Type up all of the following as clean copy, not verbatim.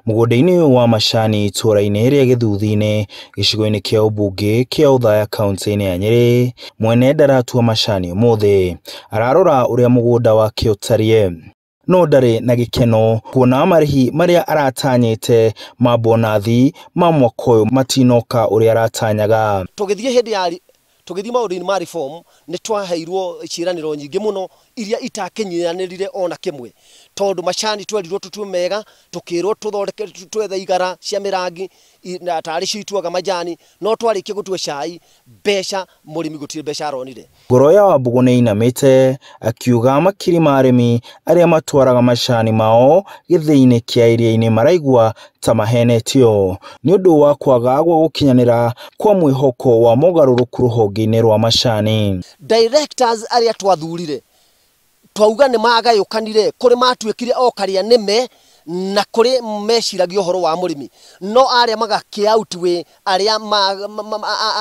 Mũgũnda-inĩ ũyũ wa macani itũũra-inĩ rĩa Gĩthuthiinĩ gĩcigo-inĩ kĩa ũmbunge kĩa Othaya kauntĩ-inĩ ya Nyĩrĩ, mwene ndaratua macani ũmũthĩ, ararora ũrĩa mũgũnda wake ũtariĩ no ndarĩ na gĩkeno kuona marĩhi marĩa aratanyĩte ma bonathi ma mwaka ũyũ matinoka ũrĩa aratanyaga. Tũgĩthiĩ hĩndĩ ya tũgĩthiĩ maũndũ-inĩ ma reform nĩ twaheirwo ciĩranĩro nyingĩ mũno iria itakinyanĩrire ona kĩmwe, tondũ macani twerirwo tũtue mega, tũkĩrwo tũthondeke twethe igara cia mĩrangi na tarĩ cio ituaga majani, no twarĩkia gũtua cai mbeca mũrĩmi gũtirĩ mbeca aronire. Ngoro ya Wambũgũ nĩ ĩinamĩte akiuga makiri ma arĩmi arĩa matwaraga macani mao gĩthĩi-inĩ kĩa iria-inĩ maraigua ta mahenetio nĩ ũndũ wa kwaga gwa gũkinyanĩra kwa mwĩhoko wa mogarũrũku rũhonge-inĩ rwa macani. Directors arĩa twathurire twauga nĩ magayũkanire, kũrĩ matuĩkire o karĩa nĩme na kũrĩ meciragia ũhoro wa mũrĩmi, no arĩa magakĩ outweigh arĩa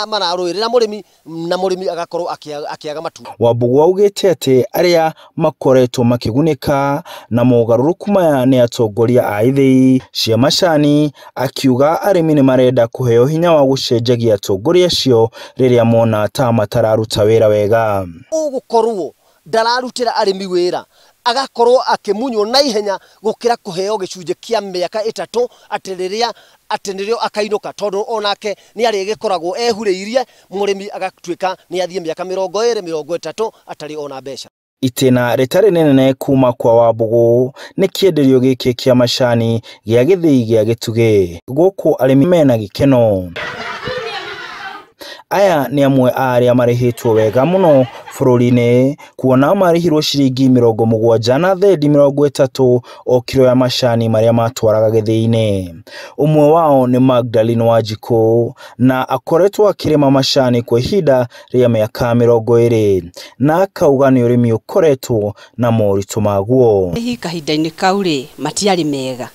mararũĩrĩra mũrĩmi na mũrĩmi agakorwo akĩaga matu. Wambũgũ augĩte atĩ arĩa makoretwo makĩgunĩka na mogarũrũku maya nĩ atongoria a ithĩi cia macani, akiuga arĩmi nĩ marenda kũheo hinya wa gũcenjagia atongoria acio rĩrĩa mona ta matararuta wĩra wega. Ũgũkorwo ndararutĩra arĩmi wĩra agakorwo akĩmunywo na ihenya gũkĩra kũheo gĩcunjĩ kĩa mĩaka ĩtatũ atĩ rĩrĩa atĩ nĩrĩo akainũka, tondũ onake nĩ arĩgĩkoragwo ehurĩirie mũrĩmi agatuĩka nĩ athiĩ mĩaka 20 30 atarĩ ona mbeca. Itĩna rĩtarĩ rĩnene kuma kwa Wambũgũ nĩ kĩenderio gĩkĩ kĩa macani gĩa gĩthĩi gĩa Gĩtugĩ, gũkũ arĩmi mena gĩkeno. Aya nĩ amwe a arĩa marĩhĩtwo wega mũno bũrũri-inĩ kuona marĩhirwo ciringi 70 na thendi 30 o kiro ya macani marĩa matwaraga gĩthĩi-inĩ. Ũmwe wao nĩ Magdalene Wanjikũ na akoretwo akĩrĩma macani kwa ihinda rĩa mĩaka 20 na akauga nĩ ũrĩmi ũkoretwo na moritũ maguo. Hihi kahinda-inĩ kau rĩ matiarĩ mega,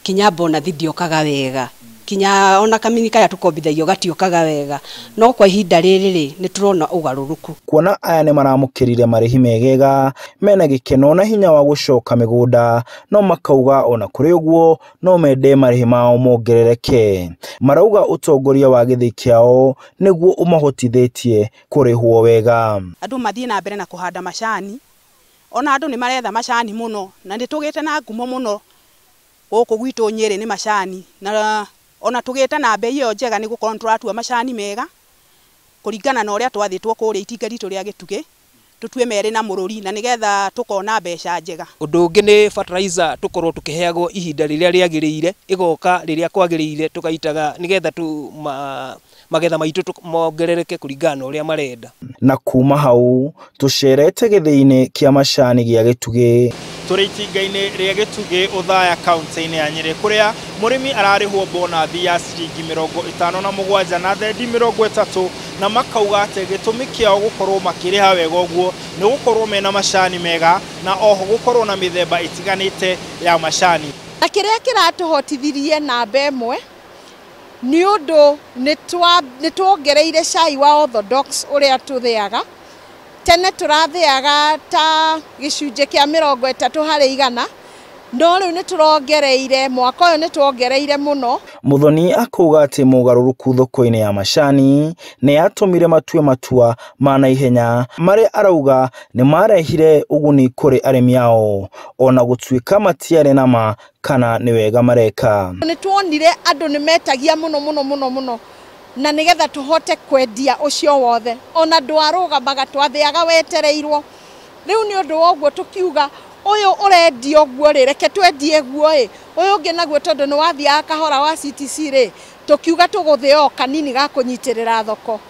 kinya bonathi ndĩokaga wega, kinya ona kamini karĩa tũkombithagio gatiokaga wega, no kwa ihinda rĩrĩ rĩ nĩ tũrona ũgarũrũku. Kuona aya nĩ maramũkĩrire marĩhi megega mena gĩkeno na hinya wa gũcoka mĩgũnda, no makauga ona kũrĩ ũguo no mende marĩhi mao mongerereke. Marauga ũtongoria wa gĩthĩi kĩao nĩguo ũmahotithĩtie kũrĩhwo wega. Andũ mathiĩ na mbere na kũhanda macani, ona andũ nĩ maretha macani mũno na nĩ tũgĩte na ngumo mũno gũkũ gwitũ Nyĩrĩ nĩ macani, na ona tũgĩte na bei ĩyo njega nĩ gũkorwo nĩ tũratua macani mega kũringana na ũrĩa twathĩtwo kũrĩa itinga ritũ rĩa Gĩtugĩ tũtue merĩ na mũrũri na nĩgetha tũkona mbeca njega. Ũndũ ũngĩ nĩ fertilizer tũkorwo tũkĩheagwo ihinda rĩrĩa rĩagĩrĩire, ĩgoka rĩrĩa kwagĩrĩire tũgaitaga nĩgetha magetha maitũ mongerereke kũringana na ũrĩa marenda. Na kuma hau tũcerete gĩthĩi-inĩ kĩa macani gĩa Gĩtugĩ. Tũrĩ itinga-inĩ rĩa Gĩtugĩ Othaya kauntĩ-inĩ ya Nyĩrĩ kũrĩa mũrĩmi ararĩhwo bonathi ya ciringi 57 na thendi 30, na makauga atĩ gĩtũmi kĩao gũkorwo makĩrĩha wega ũguo nĩ gũkorwo mena macani mega na oho gũkorwo na mĩthemba ĩtiganĩte ya macani. Na kĩrĩa kĩratũhotithirie namba ĩmwe nĩ ũndũ nĩ tuongereire cai wa Orthodox ũrĩa tũthĩaga. Tene tũrathĩaga ta gĩcunjĩ kĩa 30 harĩ igana, no rĩu nĩ tũrongereire, mwaka ũyũ nĩ tuongereire mũno. Muthoni akauga atĩ mogarũrũku thoko-inĩ ya macani nĩ yatũmire matue matua ma naihenya marĩa arauga nĩ marehire ũguni kũrĩ arĩmi ao ona gũtuĩka matiarĩ na ma kana nĩ wega mareka. Nĩ tuonire andũ nĩ metagia mũno mũno mũno mũno na nĩgetha tũhote kwendia ũcio wothe, ona ndwarũgamaga twathĩaga wetereirwo. Rĩu nĩ ũndũ wa ũguo tũkiuga ũyũ ũrendio ũguo rĩ, reke twendie guo ĩ, ũyũ ũngĩ naguo tondũ nĩ wathiaga kahora wa CTC rĩ, tũkiuga tũgũthĩa o kanini ga kũnyitĩrĩra thoko.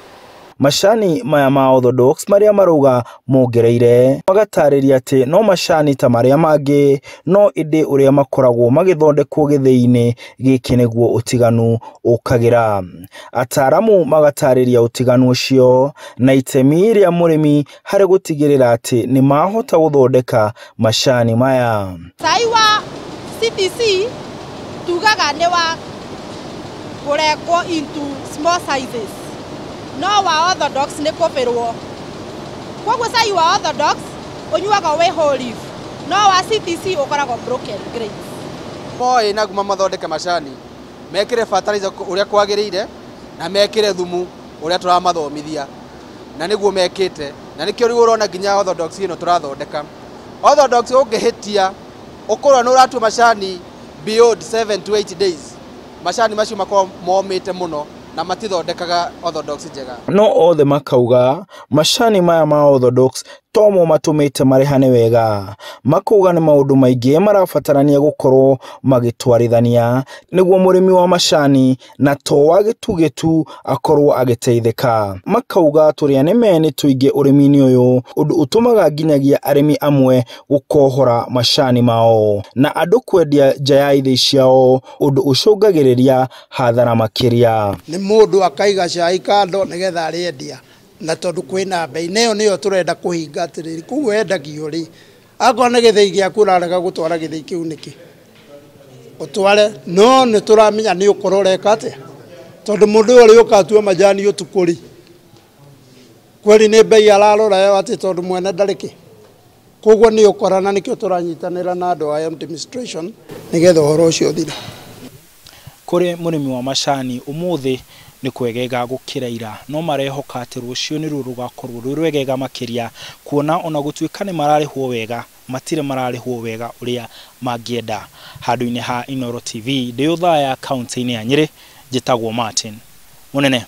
Macani maya ma Orthodox marĩa marauga mongereire magatarĩria atĩ no macani ta marĩa mangĩ, no ĩndĩ ũrĩa makoragwo magĩthondekwo gĩthĩi-inĩ gĩkĩ nĩguo ũtiganu ũkagĩra. Ataramu magatarĩria ũtiganu ũcio na itemi rĩa mũrĩmi harĩ gũtigĩrĩra atĩ nĩ mahota gũthondeka macani maya. Cai wa CTC tugaga nĩ wa kũrengwo into small sizes, no wa Orthodox nĩ kũbĩrwo. Koguo cai wa Orthodox ũnyuagwo wĩ whole leaf, no wa CTC ũkoragwo broken grains. Moĩ na nguma mathondeke macani, mekĩre fertilizer ũrĩa kwagĩrĩire na mekĩre thumu ũrĩa tũramathomithia, na nĩguo mekĩte, na nĩkĩo rĩu ũrona nginya orthodox ĩno tũrathondeka. Orthodox ũngĩhĩtia ũkorwo nĩ ũratua macani beyond 7 to 8 days, macani macio makoragwo momĩte mũno na matithondekaga orthodox njega. No othe makauga macani maya ma orthodox tomo matũmĩte marĩhane wega. Makauga nĩ maũndũ maingĩ marabatarania gũkorwo magĩtwarithania nĩguo mũrĩmi wa macani na to wa gĩtugĩ tu akorwo agĩteithĩka. Makauga tũrĩa nĩme nĩ tũingĩ ũrĩmi-inĩ ũyũ, ũndũ ũtũmaga nginyagia arĩmi amwe gũkohora macani mao na andũ kwendia nja ya ithĩi ciao, ũndũ ũcũngagĩrĩria hathara makĩria. Nĩ mũndũ akaiga cai kando nĩgetha arĩendia, na tondũ kwĩna bei na ĩyo nĩyo tũrenda kũhinga atĩrĩrĩ, koguo wendagio rĩ, akorwo nĩ gĩthĩi gĩaku ũrarega gũtwara gĩthĩi kĩu nĩkĩ? Ũtware, no nĩ tũramenya nĩ ũkorwo ũreka atĩa, tondũ mũndũ ũyũ ũrĩũka atue majani ũtukũ rĩ, kweli nĩ bei ararora ĩyo atĩ tondũ mwene ndarĩ kĩ. Koguo nĩ ũkora, na nĩkĩo tũranyitanĩra na andũ a administration nĩgetha ũhoro ũcio ũthire. Kũrĩ mũrĩmi wa macani ũmũthĩ nĩ kwegega gũkĩra ira, no marehoka atĩ rũciũ nĩruo rũgakorwo rwĩ rwegega makĩria, kuona ona gũtuĩka nĩ mararĩhwo wega, matirĩ mararĩhwo wega ũrĩa mangĩenda. Handũ-inĩ ha Inooro TV ndĩ Othaya kaunti-inĩ ya Nyĩrĩ, njĩtagwo Martin Mũnene.